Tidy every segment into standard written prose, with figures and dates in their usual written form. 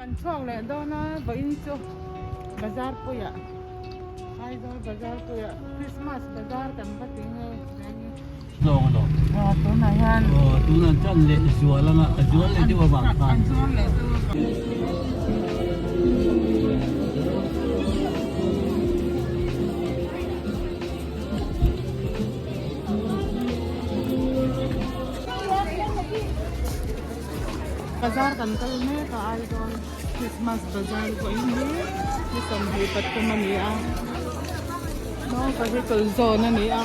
Kan chhuak leh dawn a vawiin chu bazar puiah Aizawl bazar puiah Christmas bazar kan va ti nge Zawng a lo. Aw tunah hian. Aw tunah chan leh zual anga a zual leh deuh avang khan. A zual leh deuh avang. Bazar kan kal mek a Aizawl Christmas bazar vawiin hi ni 23 a ni a no vehicle zone a ni a.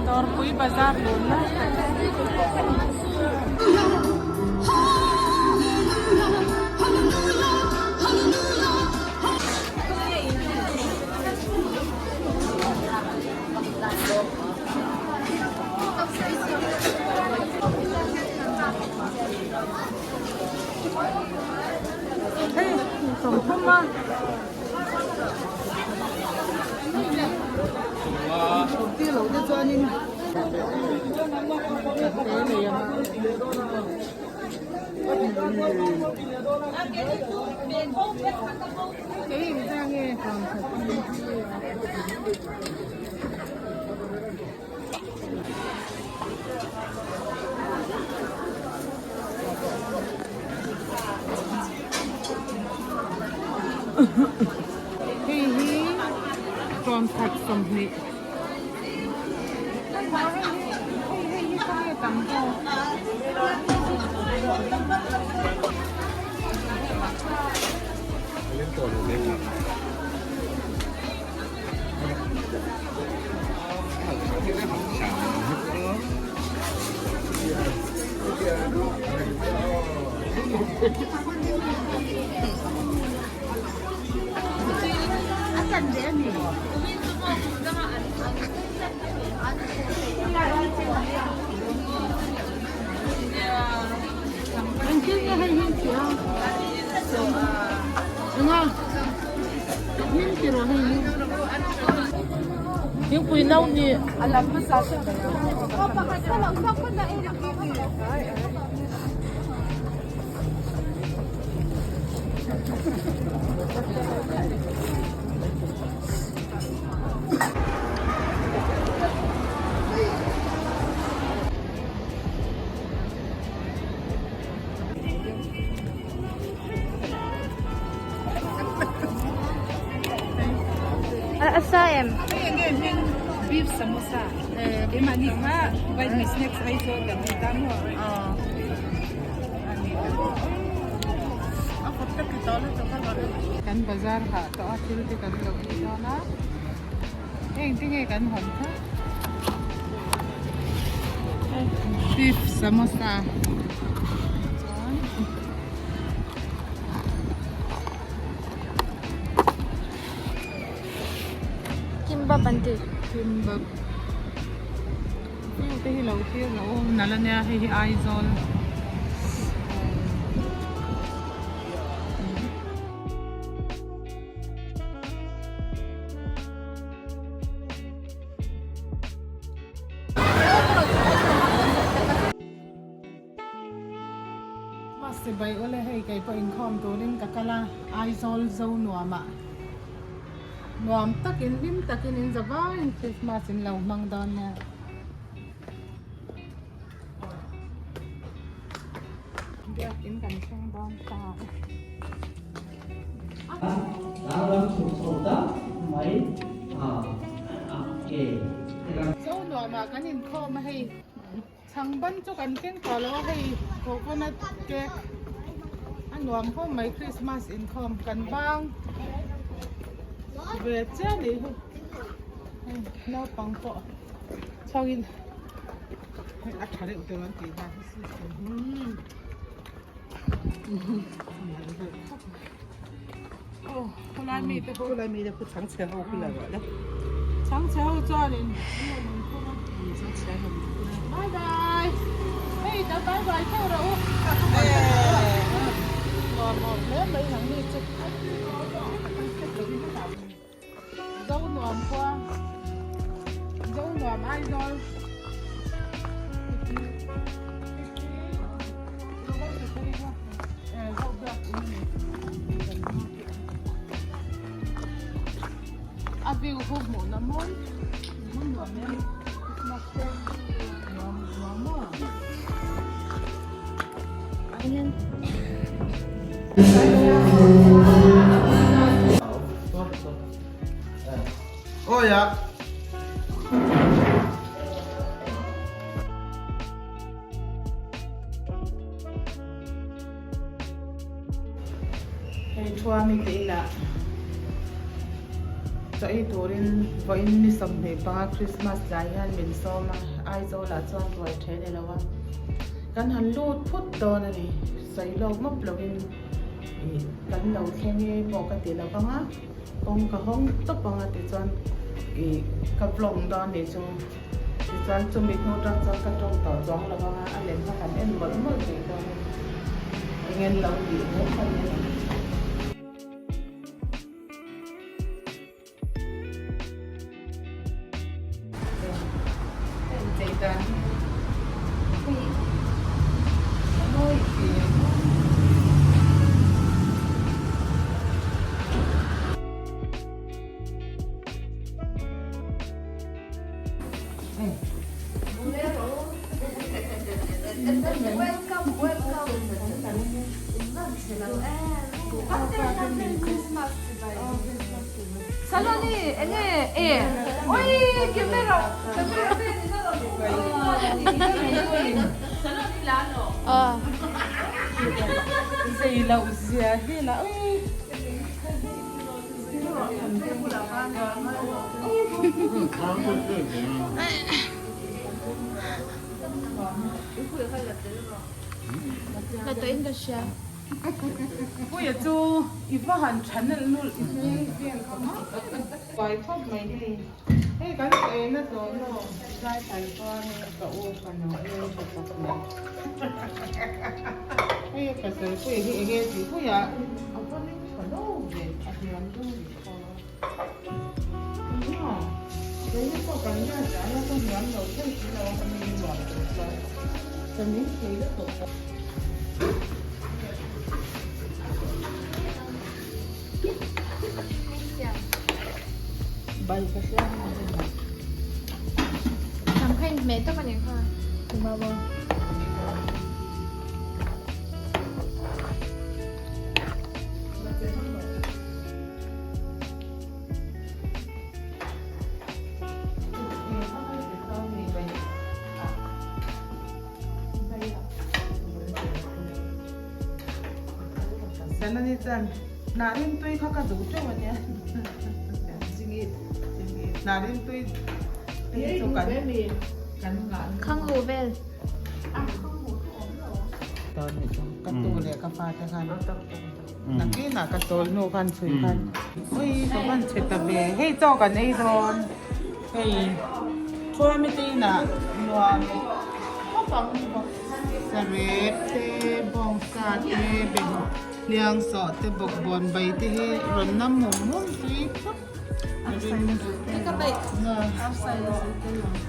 Dawrpui bazar lun lai tak Hei sawmthum a. Hei hi tawnkhat 20 hei hei hi khawnge tam zawk. Engtin nge hei hi tia enga hming ti rawh hei hi. Thingpui no ni a lam hmasa A sa em? Beef samosa. Keimahni kha vitamin snacks ai chu kan ei ta maw? Kan bazar hah tawh a thil te kan lo ei dawn a heng te nge kan hawn kha beef samosa chuan Kimbap an ti. Kimbap. View te hi lo thlir rawh u nal ania hei hi Aizawl. Chibai ule hei kei pawh inkhawm turin ka kal a, Aizawl zo nuamah nuam takin hlim takin in za vaiin Christmas in lo hmang dawn nia. Biakin kan thleng dawn ta. Zo nuamah kan inkhawm a hei. Chhang ban chu kan keng tawh lo a hei coconut cake a nuam khawp mai Christmas inkhawm kan bang ve chiah a nih hi hei naupang pawh chhuakin hei a tha deuh deuh an tih dan hi system hi khawlai mite pawh khawlai mite pawh chhangchhe ho khi la rawh le chhangchhe ho chuanin an rawn inkhawm a chhangchhe an rawn inkhawm a bye bye hei ta bye bye theuh rawh u nuam awm hle mai nangni chu zo nuam khua zo nuam Aizawl A view ho hmuh na mawi hmun nuam em Christmas te nuam nuam maw. Hei thuami te inah chaw ei turin vawiin ni 25 Christmas tlai hian min sawm a, Aizawl ah chuan ruai then ni lo a, kan han lut phut dawn a ni, sawi lawk mawp lovin ih kan lo thleng e pawh ka ti lo vang a, kawng ka hawng tawp ang a tichuan ih ka vlog dawn ni chu. Tichuan chumi hnu atang chuan ka tawng tawh chuang lo vang a, a lem kha kan en mawlh mawlh rih dawn a ni. Eng en lo tih hle kha ni a ni. Heng chei dan hi hei a mawi ve. Zei loh zia hi lah. Puia chu i va han tha nalh nulh i hmel vel ka mah buai khawp mai hei hei kan chaw ei na tawh maw zai tai chuan ka u fanu a en tha tak mai hei pasal puia hi enge tih puia a va ring tha lo ve a hniam deuh rih kha nia keini pawh kan hian zan a ka hniam lo thei si lo a ka mi nuam tur chuan ka ning thei lutuk. Bai ka hria Thằng khen mẹ tao còn nhớ không? Ba ba. Sanani chuan hnah rimtui kha ka duh teuh a nia hnah rimtui te hi chu kan kan ngah Khang hu vel. Ka tu leh ka fate khan nakinah ka chawl hnu khan chhui khan ui ka van chhe ta ve hei chaw kan ei dawn hei thuami te inah nuam khawp ang bawk sarep te bawngsa te beng hliang sawh te bawkbawn bai te hi rawn nam mum mum tui khawp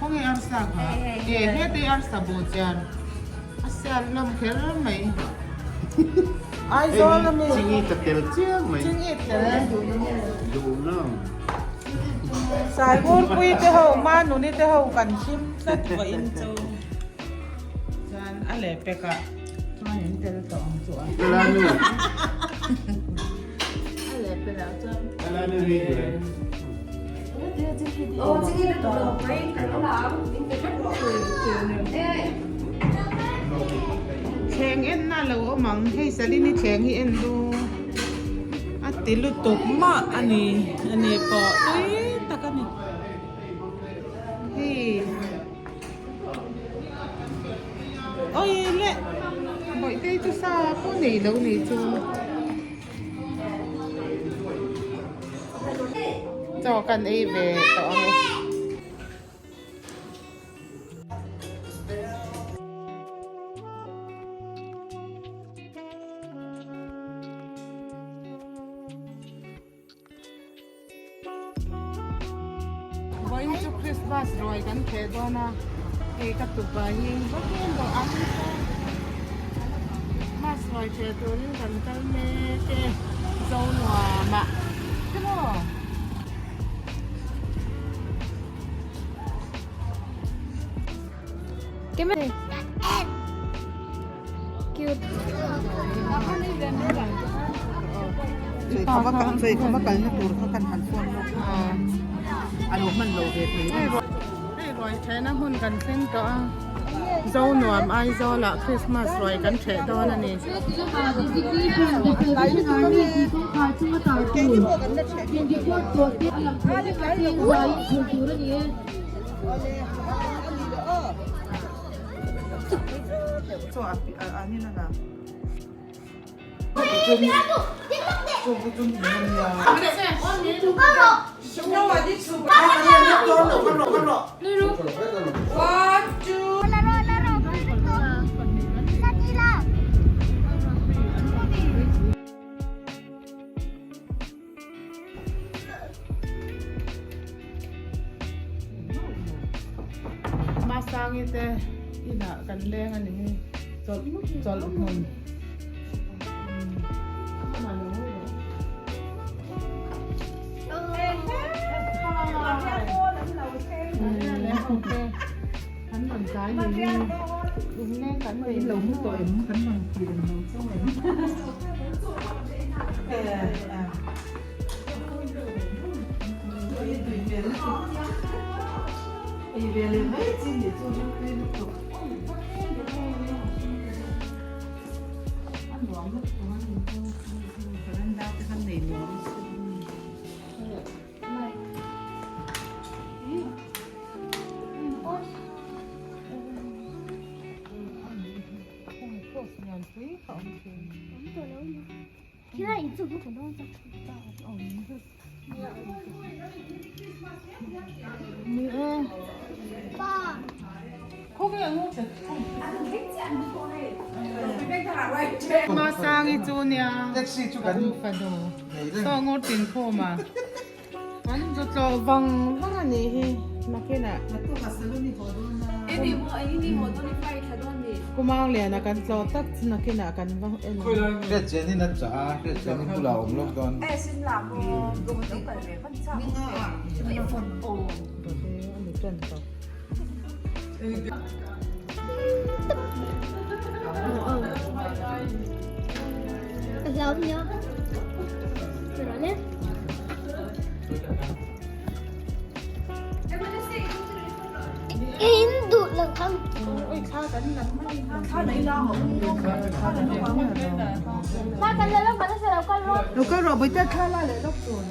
khawnge arsa kha e hete arsa bu chian a sial hlawm kher mai. Aizawl ami. Chingi ka tel chiang mai. Chingi tel. Duh na. Saingurpui te ho Manuni te ho kan hlim tlat vawiin chu. Chuan a leh pek ah chuan in tel tawh ang chu a. Lanu. A leh pek ah chuan. Lanu hi. Thleng en na lo awm ang hei Salini thleng hi en lu a ti lutuk mah a ni a ni pawh tui tak a ni hei awi leh bawihte hi chu sa pawh nei lo ni chu. Chaw kan ei ve tawh ang e. Vawiin chu Christmas ruai kan theh dawn a, hei ka tupa hi vawiin dawh ang Christmas ruai theh turin kan kal mek e, Zonuamah te maw? Hei ruai thehna hmun kan thleng tawh a, Zonuam Aizawl ah Christmas ruai kan theh dawn a ni. Masangi te inah kan leng a ni hi chawlh chawlh hmun kan rawn tlai ni hi lung kan nei lo mu tawh em kan rawn ti reng lo chauh em. Masangi chu nia kan fanu saw ngawt tin khawm a an zu tlawh vang vang a nih hi nakinah Kumang liana kan tlawh tak chu nakinah kan va en ang. Hriatchianin a chah a, hriatchianin bulah a awm lawk dawn. Lo kal rawh bawihte thla la leh lawk tur.